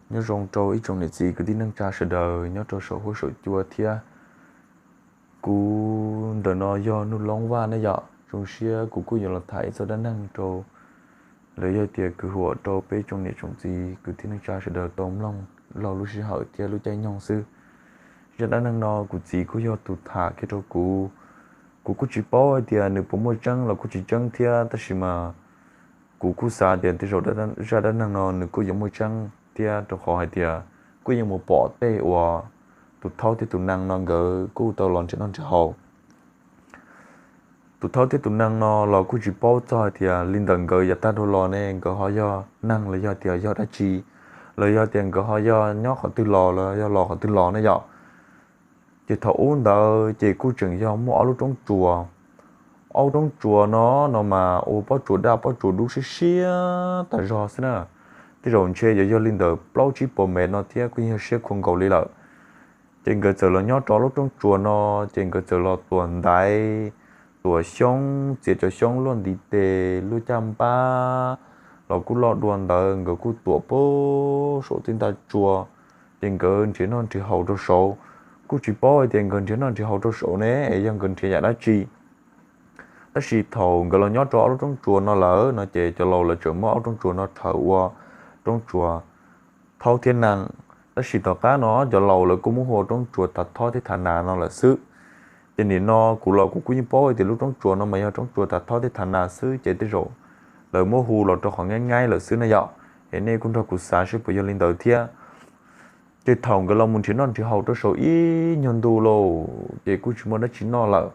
Nyob zoo rau ib tsoom niam txiv kwv tij neej tsa sawv daws nyob rau saum huab saum cua thiab. Kuv ntawm no yog Nuj Loob Vaj ne yom. Zoo siab kuv kuj yuav los tham ib txoj dab neeg rau, los yog tias kwv huam rau peb tsoom niam tsoom txiv kwv tij neej tsa sawv daws tau mloog laug lub sij hawm thiab lub caij nyoog xwb. Zaj dab neeg no kuv txiv kuj yog tus tham kiag rau kuv. Kuv kuj tsis paub hais tias nws puas muaj tseeb los kuj tsis tseeb thiab, tab sis mas kuv kuj xav tias tej zaum zaj dab neeg no nws kuj yuav muaj tseeb thiab, rau qhov hais tias kuj yeej mus pom tej uas tus thaub thiab tus nees no nkawd kuj tau los nrhiav noj nrhiav haus. Tus thaub thiab tus nees no los kuj tsis paub txog hais tias li ntawm nkawd yav tag dhau los ne nkawd ho yog neeg los yog tias yog dab tsi, los yog tias nkawd ho yog nyob qhov twg los los yog los qhov twg los ne yom. Ces thaum ub ntawd ces kuj tseem yog muaj ob lub roob tsuas. Ob lub roob tsuas no, no mas ua pob tsuas daj pob tsuas dub siab siab tas zog xwb na. Tej zaum ntshe yuav yog li ntawm plaub tsib puas mev no thiab, kuj yog siab khuav nkaus li lawm. Ces nkawd txawm los nyob rau lub roob tsuas no, ces nkawd txawm los tuam ntaiv, tuam xyoob, txiav cov xyoob luaj ntiv tes luaj caj npab los kuj loj dua ntawd, nkawd kuj tuam puag saum tej ntaj tsua. Ces nkawd nrhiav noj nrhiav haus rau saud, kuj tsis paub hais tias nkawd nrhiav noj nrhiav haus rau saud ne es yog nkawd nrhiav yam dab tsi. Tab sis thaum nkawd los nyob rau ob lub roob tsuas no lawm no ces cov laus lawv tseem muab ob lub roob tsuas no rhawv ua roob tsuas thaub thiab nees. Tab sis tom qab no cov laus lawv kuj muab hu ua roob tsuas Thav Thob thiab Thav Nas no lawm xwb. Ces nim no kuv los kuv kuj yeej paub tias lub roob tsuas no mas yog roob tsuas Thav Thob thiab Thav Nas xwb, ces tej zaum lawv muab hu los rau qhov nyaib nyaib lawm xwb na yom. Es nej kuj nrog kuv xav seb puas yog li ntawd thiab. Ces thaum nkawd los mus nrhiav noj nrhiav haus rau saud ib nyuag ntu lauj, ces kuj tsis muaj dab tsi noj lawm.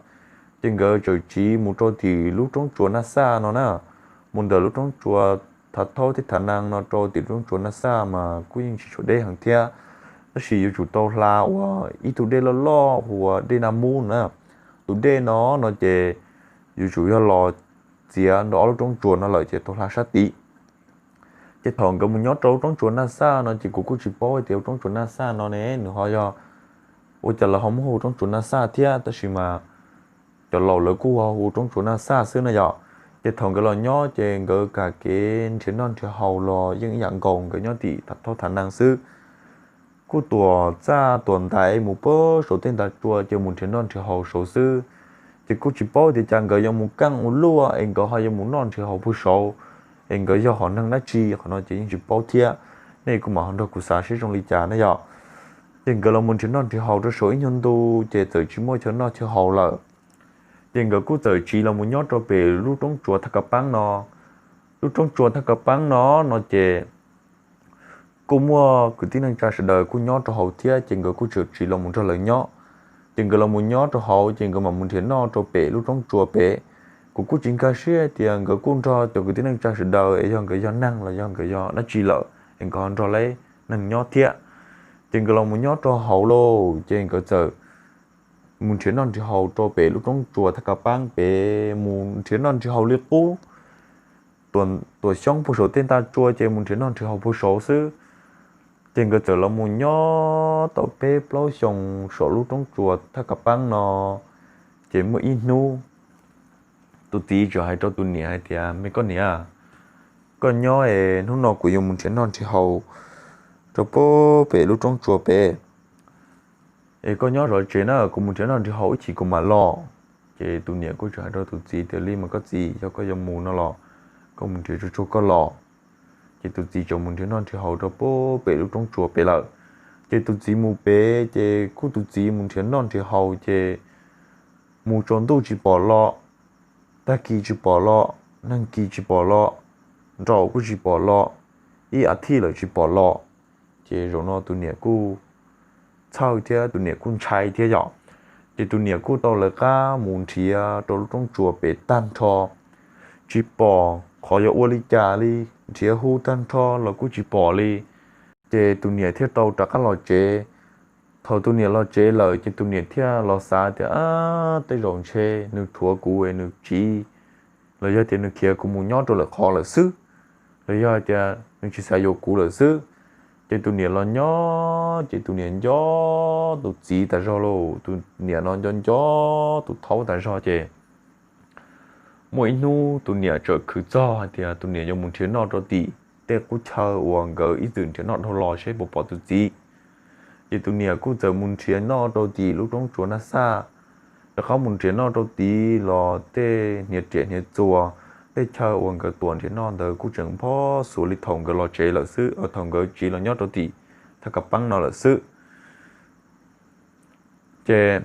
Ces nkawd txawm tsiv mus rau tim lub roob tsuas Naj Xaj no na. Mus ntawm lub roob tsuas Thav Thob thiab Thav Nas no rau tim roob tsuas Naj Xaj mas kuj yeej tsis tshua deb heev thiab. Tab sis yuav tsum tau hla ua ib tug dej loj loj hu ua dej Naj Mub na. Tus dej no, no ces yuav tsum yog los txiav nrog ob lub roob tsuas no lawm ces tau hla sab tid. Ces thaum nkawd mus nyob rau lub roob tsuas Naj Xaj no ces kuv kuj tsis paub tias lub roob tsuas Naj Xaj no ne nws ho yog ua cas lawv ho muab hu roob tsuas Naj Xaj thiab, tab sis mas cov laus lawv kuj ho hu roob tsuas Naj Xaj xwb na yom. Ces thaum nkawd los nyob ces nkawd kam kev nrhiav noj nrhiav haus los yeej ib yam nkaus, nkawd nyob tim Thav Thob Thav Nas xwb. Kuj tuam txaj tuam ntaiv mus puag saum tej ntaj tsua ces mus nrhiav noj nrhiav haus saud xwb. Ces kuj tsis paub tias cas nkawd yuav mus keej ua luaj es nkawd ho yuav mus noj nrhiav haus puag saud, es nkawd yog hom neeg dab tsi, qhov no ces yeej tsis paub thiab. Nej kuj mam ho nrog kuv xav seb zoo li cas na yom. Ces nkawd los mus nrhiav noj nrhiav haus rau saud ib nyuag ntu, ces txawm tsis muaj chaw noj chaw haus lawm. Ces nkawd kuj txawm tsiv los mus nyob rau pem lub roob tsuas Thaj Kav Peeb no. Lub roob tsuas Thaj Kav Peeb no, no ces kuj muaj kwv tij neej tsa sawv daws kuj nyob rau hauv thiab, ces nkawd kuj txawm tsiv los mus nrog lawv nyob. Ces nkawd los mus nyob rau hauv ces nkawd mam mus nrhiav noj rau pem lub roob tsuas pem. Kuv kuj tsis nkag siab tias nkawd kuj nrog cov kwv tij neej tsa sawv daws es yog nkawd yog neeg los yog nkawd yog dab tsi lawm es nkawd ho nrog lawv neeg nyob thiab. Ces nkawd los mus nyob rau hauv lauj, ces nkawd txawm mus nrhiav noj nrhiav haus rau pem lub roob tsuas Thaj Kav Peeb pem, mus nrhiav noj nrhiav haus li qub. Tuam xyoob puag saum tej ntaj tsua ces mus nrhiav noj nrhiav haus puag saud xwb. Ces nkawd txawm los mus nyob tau peb plaub xyoos saum lub roob tsuas Thaj Kav Peeb no. Ces muaj ib hnub tus txiv txawm hais rau tus niam hais tias, Me koj niam, koj nyob es hnub no kuv yuav mus nrhiav noj nrhiav haus rau pem lub roob tsuas pem. Es koj nyob zov tsev na, kuv mus nrhiav noj nrhiav haus ib chim kuv mam los. Ces tus niam kuj txawm hais rau tus txiv tias, Li mas koj txiv, yog koj yuav mus no los koj mus nrhiav tsuag tsuag koj los. Ces tus txiv txawm mus nrhiav noj nrhiav haus rau pem lub roob tsuas pem lawm. Ces tus txiv mus pem, ces kuj tus txiv mus nrhiav noj nrhiav haus, ces mus tsaus ntuj tsis pom los, tag kis tsis pom los, neeg kis tsis pom los, nraum kuj tsis pom los, ib as thiv lawm tsis pom los. Ces zaum no tus niam kuj txhawj thiab tus niam kuj ntshai thiab yom. Ces tus niam kuj tau lawv qab mus nrhiav rau lub roob tsuas pem tag nrho, tsis pom qhov yuav ua li cas li, nrhiav hu tag nrho los kuj tsis pom li. Ces tus niam thiaj tau rov qab los tsev. Thaum tus niam los tsev lawm ces tus niam thiaj los xav tias, Ab, tej zaum ntshe nws rhuav kuv es nws tsiv, los yog tias nws khiav kuv mus nyob rau lwm qhov lawm xwb, los yog tias nws tsis xav yuav kuv lawm xwb. Ces tus niam los nyob, ces tus niam nco tus txiv tas zog lauj, tus niam no nco nco tus thaub tas zog ces muaj ib hnub tus niam txawm khwv txog hais tias tus niam yuav mus nrhiav noj rau tim tej qub chaw uas nkawd ib txwm nrhiav noj dhau los seb puas pom tus txiv. Ces tus niam kuj txawm mus nrhiav noj rau tim lub roob tsuas naj xaj, rov qab mus nrhiav noj rau tid los tej hniav riam hniav txuas, tej chaw uas nkawd tuam nrhiav noj ntawd kuj tseem nphob xuav li thaum nkawd los tsev lawm xwb, thaum nkawd tsiv los nyob rau tim thaj kav peeb no lawm xwb. Ces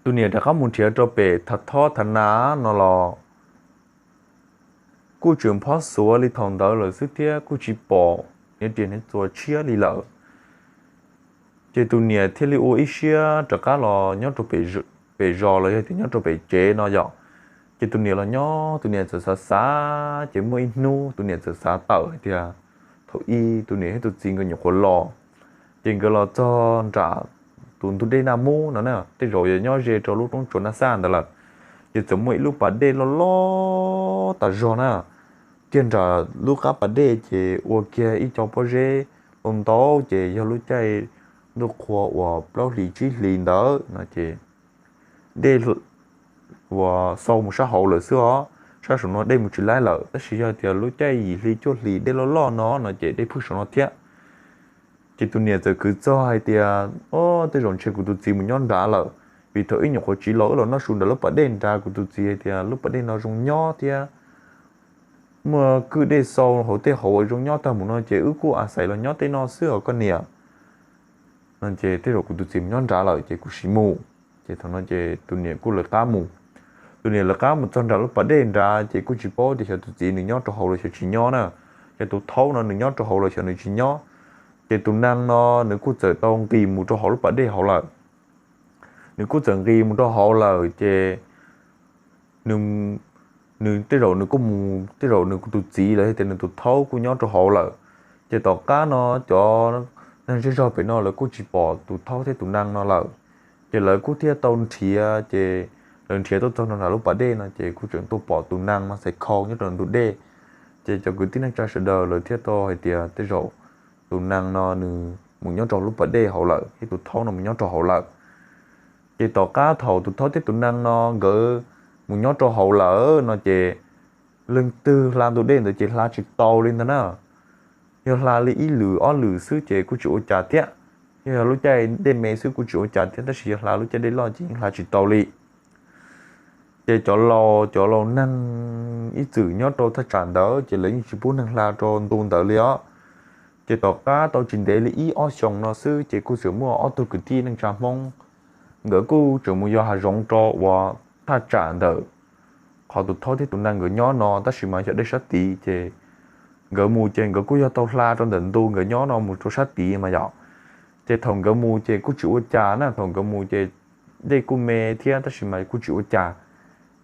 tus niam rov qab mus nrhiav rau pem thav thob thav nas no los kuj tseem nphob xuav li thaum ntawd lawm xwb thiab kuj tsis pom hniav riam hniav txuas tshiab li lawm. Ces tus niam thiaj li ua ib siab rov qab los nyob rau pem zos los yog tias nyob rau pem tsev no yom. Ces tus niam los nyob tus niam txawm xav xav ces muaj ib hnub tus niam txawm xav tawm hais tias thaum ub tus niam thiab tus txiv nkawd nyuam qhuav los, ces nkawd los txog nram tus ntug dej Naj Mub no na, tej zaum yog nyob ze rau lub roob tsuas naj xaj ntawd lawm. Ces txawm muaj ib lub pas dej loj loj tas zog na, kiag nram lub qab pas dej ces ua kiag ib co pob zeb ntau ntau, ces yog lub caij ntuj qhua uas plaub hlis tsib hlis ntawd no ces dej uas xau mus sab hauv lawm xwb os, sab saum no dej mus tsis laib lawm, tab sis yog tias lub caij yim hli cuaj hlis dej loj loj no no ces dej phwj saum no thiab. Ces tus niam txawm kwv txog hais tias, o, tej zaum ntshe kuv tus txiv mus nyob nrad lawm, vim thaum ub nyuam qhuav tsiv los wb los noj su nram lub pas dej nrad, kuv tus txiv hais tias lub pas dej no zoo nyob thiab muaj kwj dej xau hauv tej hauv zoo nyob tag mus no ces wb kuj a xais los nyob tej no xwb os koj niam. No ces tej zaum kuv tus txiv mus nyob nrad lawm ces kuv sim mus. Ces thaum no ces tus niam kuj lawv qab mus. Tus niam lawv qab mus txog nram lub pas dej nrad ces kuj tsis paub tias xyov tus txiv nws nyob rau hauv los xyov tsis nyob na. Ces tus thaub no nws nyob rau hauv los xyov nws tsis nyob. Ces tus nees no nws kuj txawm tau nqis mus rau hauv lub pas dej hauv lawm. Nws kuj txawm nqis mus rau hauv lawm ces nws tej zaum nws kuj mus, tej zaum nws tus txiv los yog tias nws tus thaub kuj nyob rau hauv lawm. Ces tom qab no cov neeg zej zog pem no lawv kuj tsis pom tus thaub thiab tus nees no lawm. Ces lawv kuj thiaj tau nrhiav, ces lawv nrhiav tuaj txog nram lub pas dej no ces kuj tseem tuaj pom tus nees no xaiv khau nyob rau ntug dej. Ces cov kwv tij neej tsa sawv daws lawv thiaj tau hais tias tej zaum tus nees no nws mus nyob rau lub pas dej hauv lawm thiab tus thaub no mus nyob rau hauv lawm. Ces tom qab thaum tus thaub thiab tus nees no nkawd mus nyob rau hauv lawm no ces leej twg hla ntug dej ntawd ces hla tsis tau li ntag na. Yog hla li ib lwm ob lwm xwb ces kuj tsis ua cas thiab. Yog lub caij dej me xwb kuj tsis ua cas thiab, tab sis yog hla lub caij dej loj ces yeej hla tsis tau li. Ces cov laus, cov laus neeg ib txwm nyob rau thaj tsam ntawd ces lawv yeej tsis pub neeg hla rau ntu ntawd li os. Ces tom qab tau tsis ntev li ib ob xyoos no xwb ces kuj tseem muaj ob tug kwv tij neej tsa Hmoob, nkawd kuj tseem mus yos hav zoov rau uas thaj tsam ntawm qhov tus thaub thiab tus nees nkawd nyob no, tab sis mas yog dej sab tid ces nkawd mus ces nkawd kuj yog tau hla rau ntawm ntu nkawd nyob no mus rau sab tid mas yom. Ces thaum nkawd mus ces kuj tsis ua cas na, thaum nkawd mus ces dej kuj me thiab tab sis mas kuj tsis ua cas.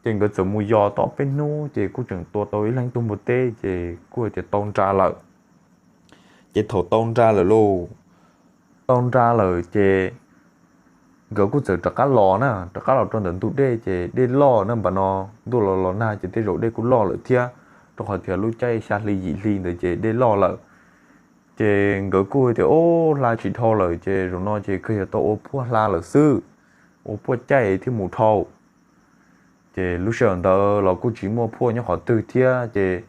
Ces nkawd txawm mus yos tau peb hnub ces kuj tseem tua tau ib leeg tug npua teb ces kuj hais tias tau nra lawm. Ces thaum tau nra lawm lauj, tau nra lawm ces nkawd kuj txawm rov qab los na, rov qab los rau ntawm ntug dej ces dej loj na, npam no ntuj los los nag ces tej zaum dej kuj loj lawm thiab, rau qhov tias lub caij xya hli yim hli ntawd ces dej loj lawm. Ces nkawd kuj tias, o, hla tsis dhau lawm ces zaum no ces kawg yog tau ua phuaj hla lawm xwb, ua phuaj caij thiaj mus dhau. Ces lub sij hawm ntawd los kuj tsis muaj phuaj nyob qhov twg thiab ces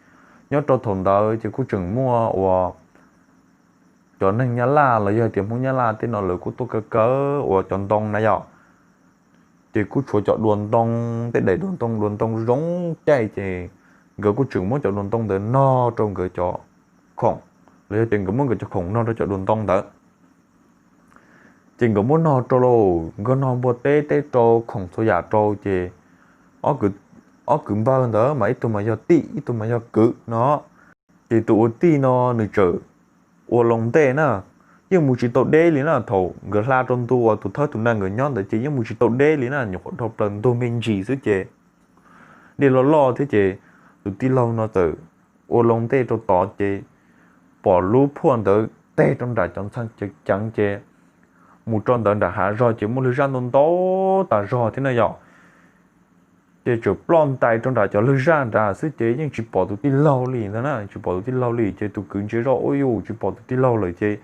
nyob rau thaum ntawd ces kuj tseem muaj uas cov neeg Nyab Laj los yog tias Hmoob Nyab Laj tej no lawv kuj tuaj kaw kaw uas cov ntoo na yom. Ces kuj tshuav cov duas ntoo, tej daim duas ntoo, duas ntoo zoo caij ces nkawd kuj tseem muab cov duas ntoo ntawd nog rau nkawd cov khoom, los yog tias nkawd muab nkawd cov khoom nog rau cov duas ntoo ntawd. Ces nkawd muab nog rau lauj, nkawd nog npua teb teb rau, khoom txhua yam rau ces ob kwv npawg ntawd mas ib tug mas yog tij ib tug mas yog kwv no. Ces tus ua tij no nws txawm ua loo ntej na, yeej mus tsis tau deb li na. Thaum nkawd hla rau ntu uas tus thawj tus nees nkawd nyob ntawd ces yeej mus tsis tau deb li na, nyuam qhuav dhau plaws ntug me ntsis xwb ces dej loj loj thiab ces tus tij laug no txawm ua loo ntej rau tod ces pom lub phuaj ntawd teg rau nram cov ntxhee ceev ces mus rau ntawd nram hav zog ces muaj lwg zaj ntau ntau tas zog thiab na yom. Ces tseem ploj ntais rau nram cov lwg zaj nrad xwb ces yeej tsis pom tus tij laug li ntag na, tsis pom tus tij laug li ces tus kwv ntsia zoj, ua yuj, tsis pom tus tij laug lawm ces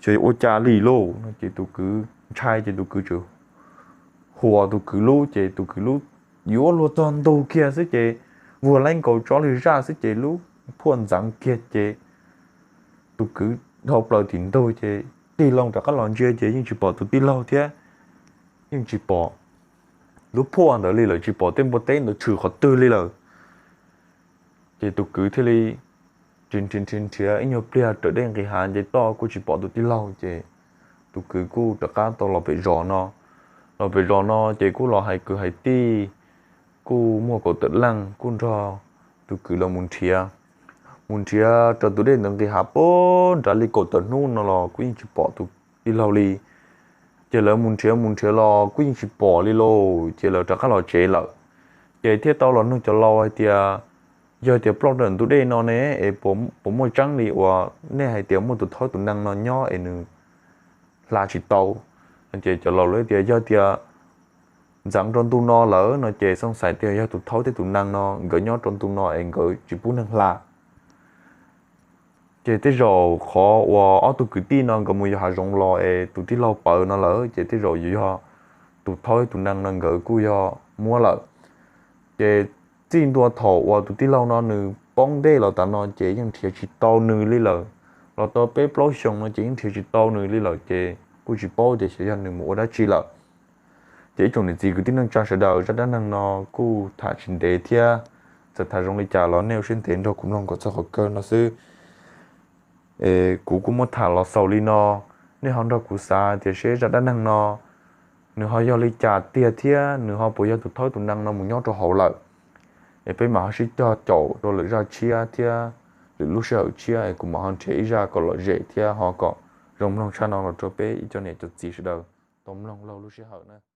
xyov yuav ua cas li lauj no ces tus kwv ntshai ces tus kwv tseem huas tus kwv lub ces tus kwv lub yuav luag txog ntug kiag xwb ces vuag laib nkaus tsob lwg zaj xwb ces lub phuaj ntxeev kiag ces tus kwv dhau plaws tim ntug ces tig loo rov qab los ntsia ces yeej tsis pom tus tij laug thiab, yeej tsis pom lub phuaj ntawd li lawm, tsis pom tej npua teb ntawd tshwm qhov twg li lawm. Ces tus kwv thiaj li nrhiav nrhiav nrhiav ib nyuag pliag raws dej nqis hav nce toj kuj tsis pom tus tij laug ces tus kwv kuj rov qab tau los pem zos no. Los pem zos no ces kuj los hais kwv hais tij, kuj muaj kaum tawm leej kuj nrog tus kwv los mus nrhiav. Mus nrhiav raws tus dej ntawd nqis hav puag nrad li kaum tawm hnub no los kuj yeej tsis pom tus tij laug li. Ces lawv mus nrhiav mus nrhiav los kuj yeej tsis pom li lauj, ces lawv rov qab los tsev lawm. Ces thiaj tau los nug cov laus hais tias, yog tias ploj rau ntug dej no ne es puas muaj tseeb li uas nej hais tias muaj tus thaub tus nees no nyob es nws hla tsis tau? Ces cov laus lawv tias yog tias ntxeev rau ntu no lawm no ces xooj xais tias yog tus thaub thiab tus nees no nkawd nyob rau ntu no es nkawd tsis pub neeg hla. Ces tej zaum qhov uas ob tug kwv tij no nkawd mus yos hav zoov los es tus tij laug pawv no lawm ces tej zaum yuav yog tus thaub tus nees no nkawd kuj yog muab lawm. Ces txij ntua thaum uas tus tij laug no nws poob dej los tas no ces yeej nrhiav tsis tau nws li lawm. Los tau peb plaub xyoos no ces yeej nrhiav tsis tau nws li lawm ces kuj tsis paub tias xyov yog nws mus ua dab tsi lawm. Ces ib tsoom niam txiv kwv tij neej tsa sawv daws, zaj dab neeg no kuj tham tsis ntev thiab, txawm tham zoo li cas los nej ua siab ntev nrog kuv mloog kom txog qhov kawg no xwb. Es kuv kuj muab tham los xaus li no, nej ho nrog kuv xav tias seb zaj dab neeg no nws ho yog li cas tiag thiab nws ho puas yog tus thaub tus nees no mus nyob rau hauv lawm. Es peb mam ho sib cog caum rau lwm zaj tshiab thiab lwm lub sij hawm tshiab es kuv mam ho nrhiav ib zaj kom lom zem thiab ho kom zoo mloog tshaj no los rau peb ib co niam cov txiv sawv daws tau mloog laug lub sij hawm na.